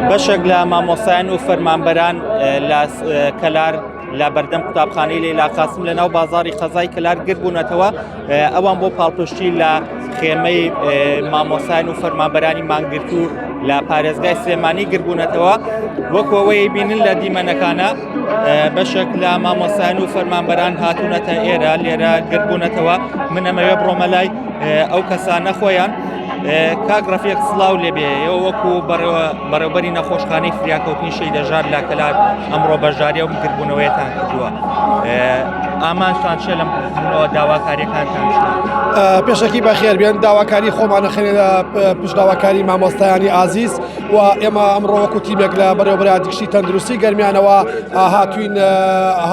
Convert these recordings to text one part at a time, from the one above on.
بەشێک لە مامۆسایان و فەرمانبەران لە کەلار لە بەردەم قوتابخانەی لەیلا قاسم لە ناو بازاری قەزای کەلار گربوونەتەوە ئەوان بۆ پاڵپشتی لە خێمەی مامۆسایان و فەرمانبەرانی مانگرتوو لە پارێزگای سلێمانی گربوونەتەوە وەکو ئەوەی بینن لە دیمەنەکانە بەشێک لە مامۆسایان و فەرمانبەران هاتوونەتە ئێرە لێرە گربوونەتەوە من ئەمەوێ بڕۆمە لای ئەو کەسانە خۆیان کاک ڕەفیق سڵاو لێبێ ئێوە وەکو بەڕێوبەری نەخۆشخانەی فریاکەوتنی شەیدەژار لە کەلار ئەمڕۆ بەشداری ئەو گربوونەوەیەتان کردووە ئامانجتان چیە لەم گربوونەوە داواکاریەکانتان چیە؟ پێشەکی بەخێر بێن داواکاری خۆمانە خێنە پشت داواکاری مامۆستایانی ئازیز و ئێمە ئەمڕۆ وەکو تیمێک لە بەڕێوەبەرایەتی گشتی تەندروستی گەرمیانەوە هاتوین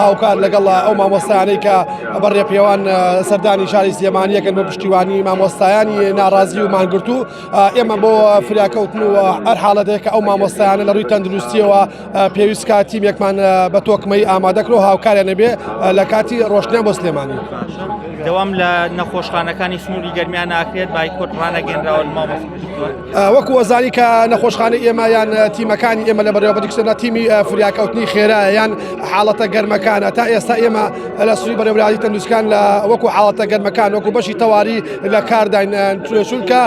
هاوکار لەگەڵ ئەو مامۆستایانەی کە بە ڕێپێوان سەردانی شاری سلێمانیەکەن بۆ پشتیوانی مامۆستایانی ناڕازی و مانگرتوو ئێمە بۆ فریاکەوتن و هەر حاڵەتێک کە ئەو مامۆستایانە لە ڕووی تەندروستیەوە پێویست کا تیمێکمان بە تۆکمەی ئامادەکرۆ هاوکاریان نەبێ لە کاتی ڕۆشتنیان بۆ سلێمانی. دەوام لە نەخۆشخانەکانی سنووری گەرمیان ناکرێت بایکۆت ڕانەگەنراوە مامۆستا وەکو وەزانی کە نەخۆشخانەی ئێمە یان تیمەکانی ئێمە لە بەڕێوەبەری کچەدا تیمی فریاکەوتنی خێرا یان حاڵەتە گەرمەکانە تا ئێستا ئێمە لە سوی بەڕێوەبەرایەتی تەندروستکان لە وەکو حاڵەتە گەرمەکان وەکو بەشی تەواری لە کارداین چونکە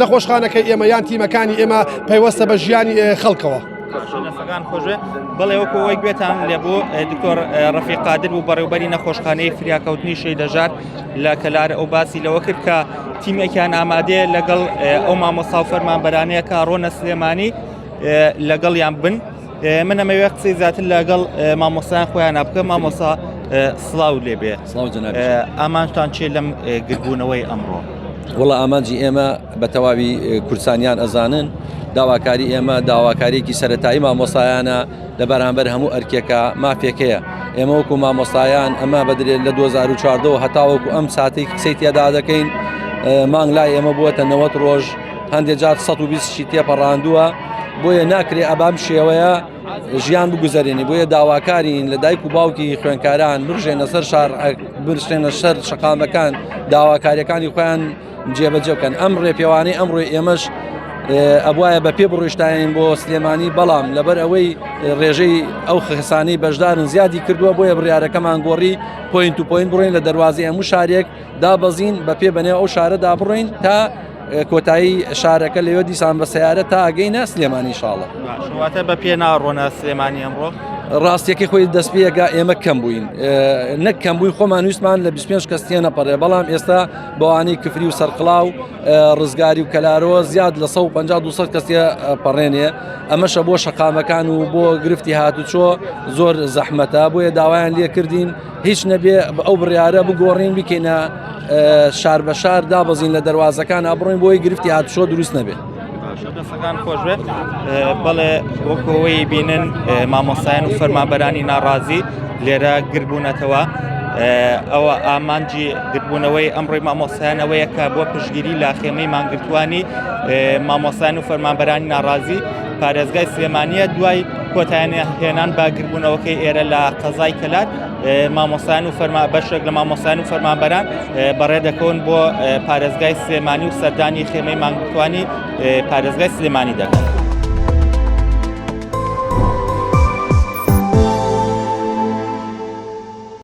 نەخۆشخانەکەی ئێمە یان تیمەکانی ئێمە پەیوەستە بە ژیانی خەڵکەوە. دەستەکان خۆشێ بەڵێ وەکو ئەوەی گوێتان لێبوو دکتۆر ڕەفیق قادر بوو بەڕێوبەری نەخۆشخانەی فریاکەوتنی شەیدەژار لە کەلار ئەو باسی لەوە کرد کە تیمێکیان ئامادەیە لەگەڵ ئەو مامۆسا و فەرمانبەرانەیە کە ڕۆنە سلێمانی لەگەڵیان بن من ئەمەوێ قسەی زیاتر لەگەڵ مامۆسایان خۆیان بکە مامۆسا سڵاو لێبێ ئامانجتان چێ لەم گربوونەوەی ئەمڕۆ؟ وڵا ئامانجی ئێمە بە تەواوی کوردستانیان ئەزانن داواکاری ئێمە داواکاریەکی سەتایی مامۆسایانە لە بەرامبەر هەموو ئەرکێکە مافێکەیە ئێمە وەکو مامۆستایان ئەمە بەدرێت لە 2014 هەتاوەکو ئەم ساتێک قسەی تێدا دەکەین مانگ لای ئێمە بووەتە 90 ڕۆژ هەندێک جار 120 شی تێپەڕاندووە بۆیە ناکرێ ئەبام شێوەیە ژیان بگوزارێنی بۆیە داواکارین لە دایک و باوکی خوێنکاران بڕژێنە سەر شار برشێنە سەر شەقامەکان داواکاریەکانی خۆیان جێبەجێ بکەن ئەم ڕێپێوانەی ئەمڕۆی ئێمەش ئەبواە بە پێ بڕۆشتاین بۆ سلێمانی بەڵام لەبەر ئەوەی ڕێژەی ئەو خەسانی بەشدارن زیادی کردووە بۆیە بڕیارەکەمان گۆڕی point و point بڕۆین لە دەواازی هەموو شارێک دابەزین بە پێ بەنێو ئەو شارەدا بڕۆین تا کۆتایی شارەکە لەوێ دیسان بە سیارە تا ئەگەینە سلێمانی شاڵە واتە بە پێ ناڕۆنە سلێمانی ئەمڕۆ ڕاستیەکەی خۆی دەستپێکا ئێمە کەم بووین نەک کەم بووین خۆمان ویستمان لە 25 کەس تێنەپەڕێ بەڵام ئێستا بەوانەی کفری و سەرقڵا و ڕزگاری و کەلارەوە زیاد لە 150 200 کەسیە پەڕێنێ ئەمەشە بۆ شەقامەکان و بۆ گرفتی هاتوچۆ زۆر زەحمەتە بۆیە داوایان لێکردین هیچ نەبێ ئەو بڕیارە بگۆڕین بکەینە شار بە شار دابەزین لە دەواازەکان بڕۆین بۆی گرفتی هاتوچۆ دروست نەبێت. دەستەکان خۆشبێت بەڵێ وەکەوەی بینن مامۆسایان و فەرمانبەرانی ناڕازی لێرە گربوونەتەوە ئەوە ئامانجی گربوونەوەی ئەمڕۆی مامۆسایان ئەوەیە کە بۆ پشگیری لە خێمەی مانگرتوانی مامۆسایان و فەرمانبەرانی ناڕازی پارێزگای سلێمانیە دوای کۆتایانە هێنان بە گربوونەوەکەی ئێرە لە قەزای کەلار مامۆسایان و فەرما بەشێک لە مامۆسایان و فەرمانبەران بەڕێ دەکەون بۆ پارێزگای سلێمانی و سەردانی خێمەی مانگرتوانی پارێزگای سلێمانی دەکەن.